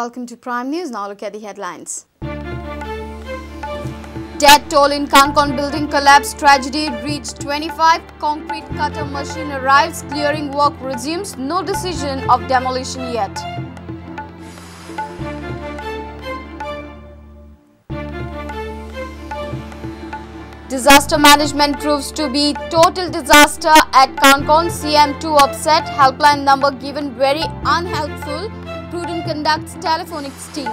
Welcome to Prime News. Now look at the headlines. Death toll in Canacona building collapse tragedy reached 25. Concrete cutter machine arrives. Clearing work resumes. No decision of demolition yet. Disaster management proves to be total disaster at Canacona. CM2 upset. Helpline number given very unhelpful. Prudent conducts telephonic sting.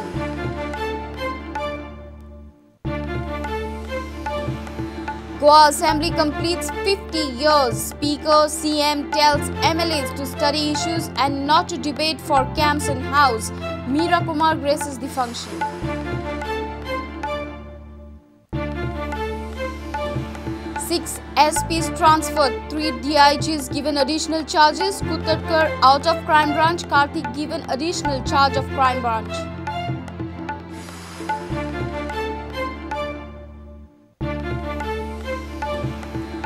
Goa Assembly completes 50 years. Speaker CM tells MLAs to study issues and not to debate for camps in house. Meera Kumar graces the function. 6 SPs transferred, 3 DIGs given additional charges, Kudtarkar out of crime branch, Karthik given additional charge of crime branch.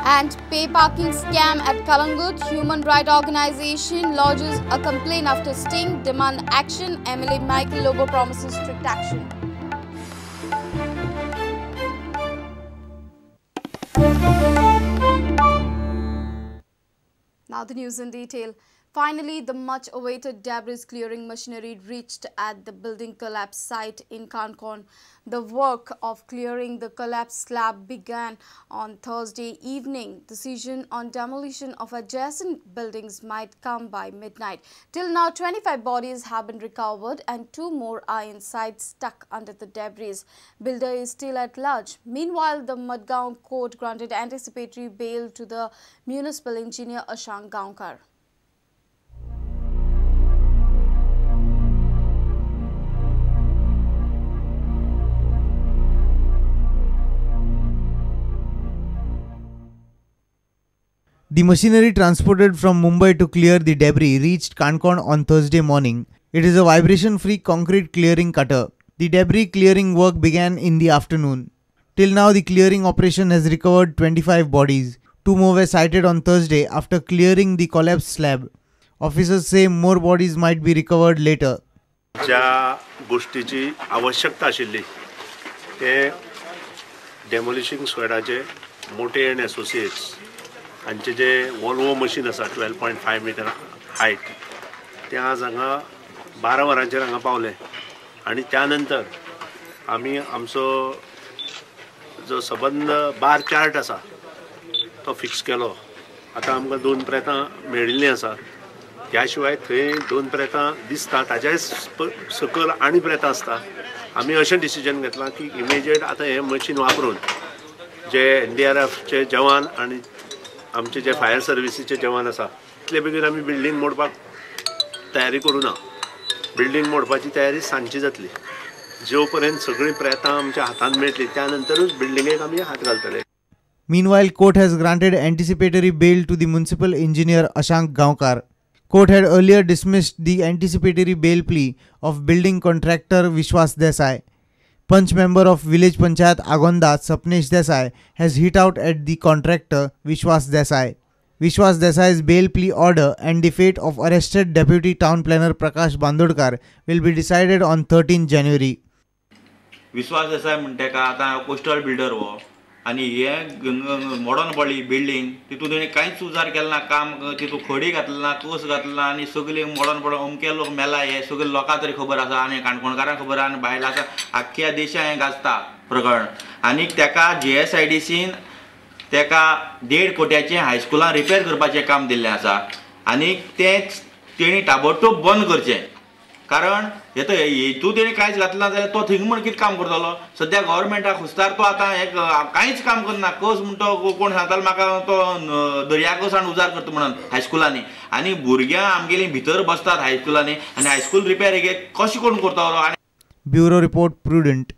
And pay parking scam at Calangute, human rights organization lodges a complaint after sting, demand action, MLA Michael Lobo promises strict action. Now the news in detail. Finally, the much-awaited debris clearing machinery reached at the building collapse site in Canacona. The work of clearing the collapsed slab began on Thursday evening. Decision on demolition of adjacent buildings might come by midnight. Till now, 25 bodies have been recovered and 2 more are inside stuck under the debris. Builder is still at large. Meanwhile, the Madgaon court granted anticipatory bail to the municipal engineer Ashank Gaonkar. The machinery transported from Mumbai to clear the debris reached Canacona on Thursday morning. It is a vibration-free concrete clearing cutter. The debris clearing work began in the afternoon. Till now, the clearing operation has recovered 25 bodies. 2 more were sighted on Thursday after clearing the collapsed slab. Officers say more bodies might be recovered later. ज्या गोष्टीची आवश्यकता आशिल्ली ते डेमोलिशिंग स्क्वॅडाचे मोटे and associates हांचे जे Volvo machine आसा 12.5 metre height ते आज हांगा 12 वरांचेर हांगा पावले आनी त्या नंतर आमी आमचो जो सबंद बार चार्ट आसा तो फिक्स केलो. आतां आमकां 2 प्रेतां मेळिल्लीं आसा. ह्या शिवाय थंय 2 प्रेतां दिसता, ताज्या सकयल आनी प्रेतां आसता. आमी अशें डिसिजन घेतलां की इमिजिएट आतां हें मशीन वापरून जे एनडीआरएफचे जवान आनी आमचे जे फायर सर्विसीचे जवान आसा तितले बेगीन आमी बिल्डींग मोडपाक तयारी करूं ना. बिल्डींग मोडपाची तयारी सांजची जातली. जो पर्यंत सगळीं प्रेतां आमच्या हातांत मेळटली त्या नंतरूच बिल्डिंगेक आमी हात घालतले. Meanwhile, court has granted anticipatory bail to the municipal engineer Ashank Gaonkar. Court had earlier dismissed the anticipatory bail plea of building contractor Vishwas Desai. Panch member of village panchayat Agonda Sapnesh Desai has hit out at the contractor Vishwas Desai. Vishwas Desai's bail plea order and the fate of arrested deputy town planner Prakash Bandodkar will be decided on 13 January. Vishwas Desai म्हणटा का आतां coastal builder हो आनी हे modern पडली building तितून तेणी कांयच उजार केलो ना, काम तितून खडी घातली ना, कोस घातली ना आनी सगळी मॉडर्न पडून अमके लोक मेला हे सगळे लोकां तरी खबर आसा आनी काणकोणकारांक खबर आसा आनी भायला आसा आख्ख्या देशां हें गाजता प्रकरण. आनी तेका GSIDCन तेका 1.5 कोट्याचें हायस्कुलान रिपेर करपाचें काम दिल्लें आसा आनी तें तेणी ताबडतोब बंद करचें. कारण हे तो हेतू तेणी कांयच घातलें ना जाल्यार तो थिंग म्हण कितें काम करतलो. सद्या गव्हर्मेंटाक खुस्तार तो आतां हे कांयच काम करना. कस म्हणटा कोण सांगतालो म्हाका तो दर्या कस हाडून उजार करता म्हणून हायस्कुलांनी आनी भुरग्यां आमगेलीं भितर बसतात हायस्कुलांनी आनी हायस्कूल रिपेर हे कशें कोण करतलो. आनी Bureau report, Prudent.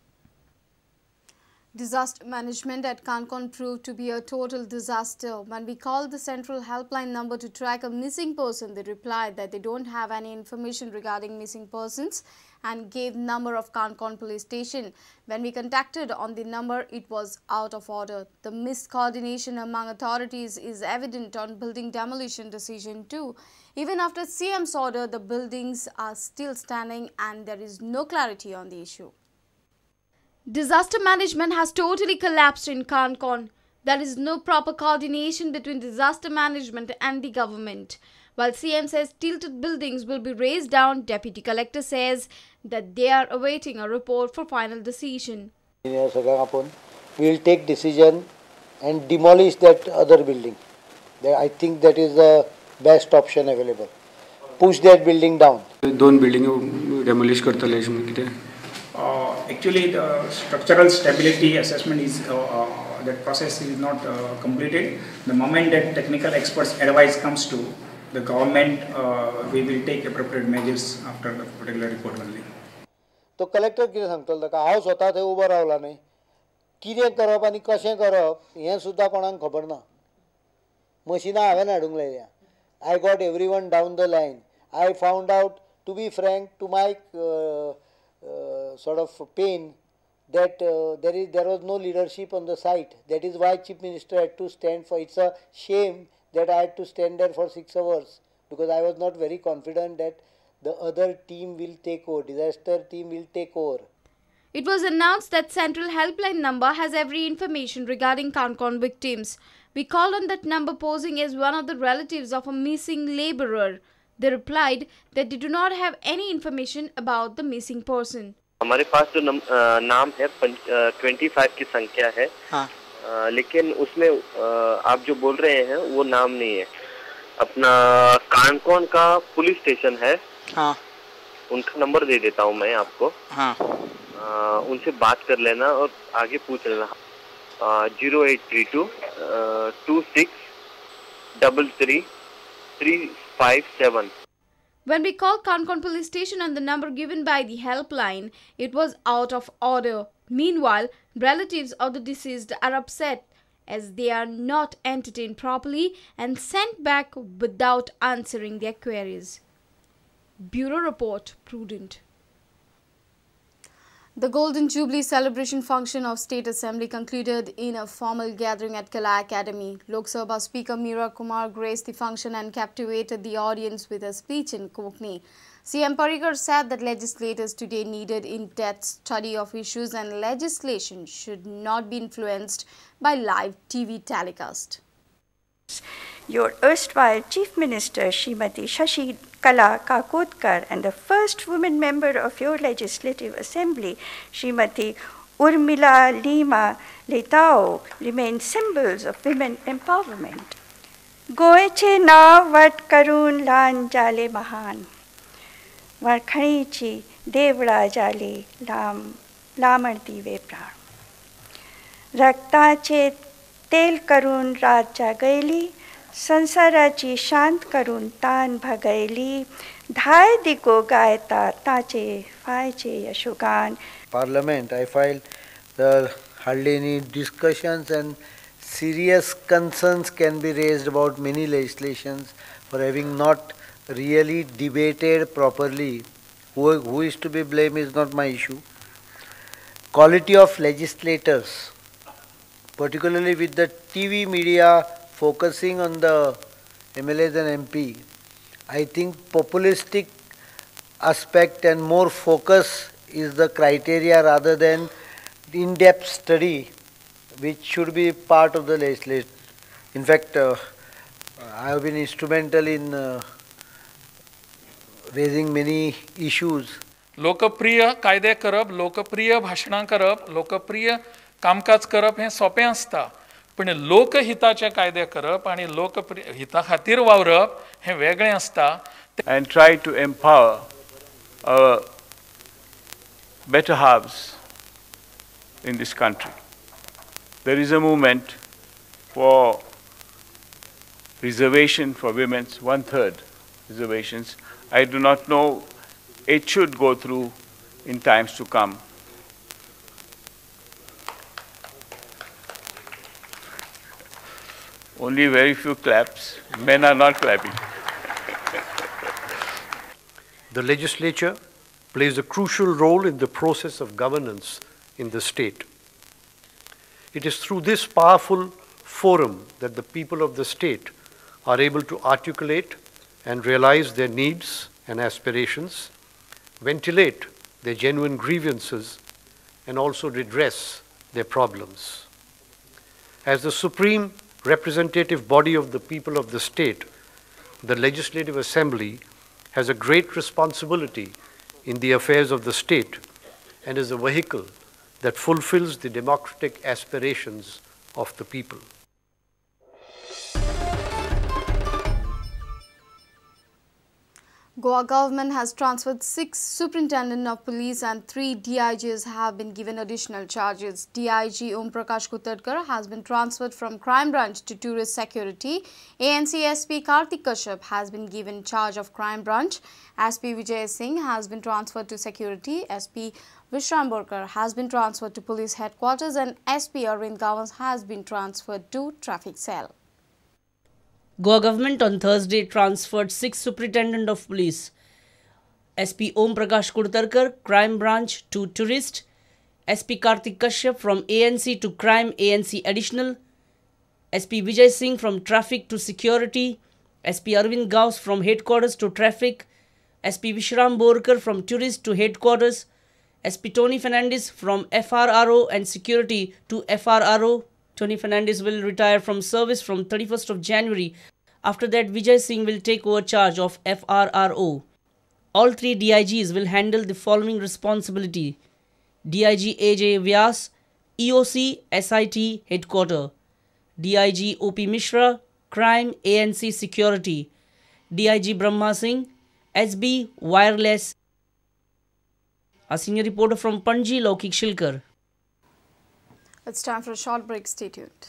Disaster management at Canacona proved to be a total disaster. When we called the central helpline number to track a missing person, they replied that they don't have any information regarding missing persons and gave number of Canacona police station. When we contacted on the number, it was out of order. The miscoordination among authorities is evident on building demolition decision too. Even after CM's order, the buildings are still standing and there is no clarity on the issue. Disaster management has totally collapsed in Canacona. There is no proper coordination between disaster management and the government. While CM says tilted buildings will be raised down, Deputy Collector says that they are awaiting a report for final decision. We will take decision and demolish that other building. I think that is the best option available. Push that building down. Don building demolish करतले अशें कितें? Actually, the structural stability assessment is that process is not completed. The moment that technical experts advice comes to the government, we will take appropriate measures after the particular report only. तो collector कितें सांगतलो ताका? हांव स्वता थंय उबो रावला न्ही, कितें करप आनी कशें करप हें सुद्दां कोणाक खबर ना. मशिनां हांवें हाडूंक लायल्या. I got everyone down the line. I found out, to be frank, to my sort of pain, that there was no leadership on the site. That is why Chief Minister had to stand for. It's a shame that I had to stand there for 6 hours because I was not very confident that the other team will take over, disaster team will take over. It was announced that central helpline number has every information regarding Canacona victims. We called on that number posing as one of the relatives of a missing laborer. They replied that they do not have any information about the missing person. हमारे pass जो नाम है 25 की संख्या है, हाँ। लेकिन उसमें आप जो बोल रहे हैं वो नाम नहीं है. अपना कानकोन का पुलिस स्टेशन है, हाँ। उनका नंबर दे देता हूँ मैं आपको, हाँ। उनसे बात कर लेना और आगे पूछ लेना. 0832 26 33 357. When we called Canacona police station on the number given by the helpline, it was out of order. Meanwhile, relatives of the deceased are upset as they are not entertained properly and sent back without answering their queries. Bureau Report, Prudent. The Golden Jubilee celebration function of State Assembly concluded in a formal gathering at Kala Academy. Lok Sabha Speaker Meera Kumar graced the function and captivated the audience with a speech in Konkani. CM Parrikar said that legislators today needed in-depth study of issues and legislation should not be influenced by live TV telecast. Your erstwhile Chief Minister, Shrimati Shashi Kala Kakodkar, and the first woman member of your Legislative Assembly, Shrimati Urmila Lima Letao, remain symbols of women empowerment. गोयचे नाव वट करून ल्हान जाले महान, वरखणीची देवळा जाली लांब लामण दिवे प्राण, रक्ताचे तेल करून रात जागयली, संसाराची शांत करून तान भागयली, धाय दिको गायता ताचे फायचे यशोगान. Parliament, I feel there hardly any discussions and serious concerns can be raised about many legislations for having not really debated properly. Who is to be blamed is not my issue. Quality of legislators, particularly with the TV media focusing on the MLAs and MP, I think populistic aspect and more focus is the criteria rather than in-depth study, which should be part of the legislation. In fact, I have been instrumental in raising many issues. लोकप्रिय कायदे करप, लोकप्रिय भाशणां करप, लोकप्रिय कामकाज करप हें सोंपें आसता, पण लोकहिताचे कायदे करप आनी लोकप्रिय हिता खातीर वावरप हें वेगळें आसता. And try to empower our better halves in this country. There is a movement for reservation for women, 1/3 reservations. I do not know, it should go through in times to come. Only very few claps. Men are not clapping. The legislature plays a crucial role in the process of governance in the state. It is through this powerful forum that the people of the state are able to articulate and realize their needs and aspirations, ventilate their genuine grievances, and also redress their problems. As the supreme representative body of the people of the state, the Legislative Assembly has a great responsibility in the affairs of the state and is a vehicle that fulfills the democratic aspirations of the people. Goa government has transferred 6 superintendent of police and 3 DIGs have been given additional charges. DIG Om Prakash Kudtarkar has been transferred from Crime Branch to Tourist Security. ANC SP Karthik Kashyap has been given charge of Crime Branch. SP Vijay Singh has been transferred to Security. SP Vishram Borkar has been transferred to Police Headquarters and SP Arvind Gavans has been transferred to Traffic Cell. Goa government on Thursday transferred 6 superintendent of police, SP Om Prakash Kudtarkar, Crime Branch to Tourist, SP Karthik Kashyap from ANC to Crime ANC Additional, SP Vijay Singh from Traffic to Security, SP Arvind Gauss from Headquarters to Traffic, SP Vishram Borkar from Tourist to Headquarters, SP Tony Fernandez from FRRO and Security to FRRO. Tony Fernandez will retire from service from 31st of January. After that, Vijay Singh will take over charge of FRRO. All 3 DIGs will handle the following responsibility: DIG AJ Vyas, EOC SIT Headquarter, DIG OP Mishra, Crime ANC Security, DIG Brahma Singh, SB Wireless. A senior reporter from Panji, Laukik Shilkar. It's time for a short break. Stay tuned.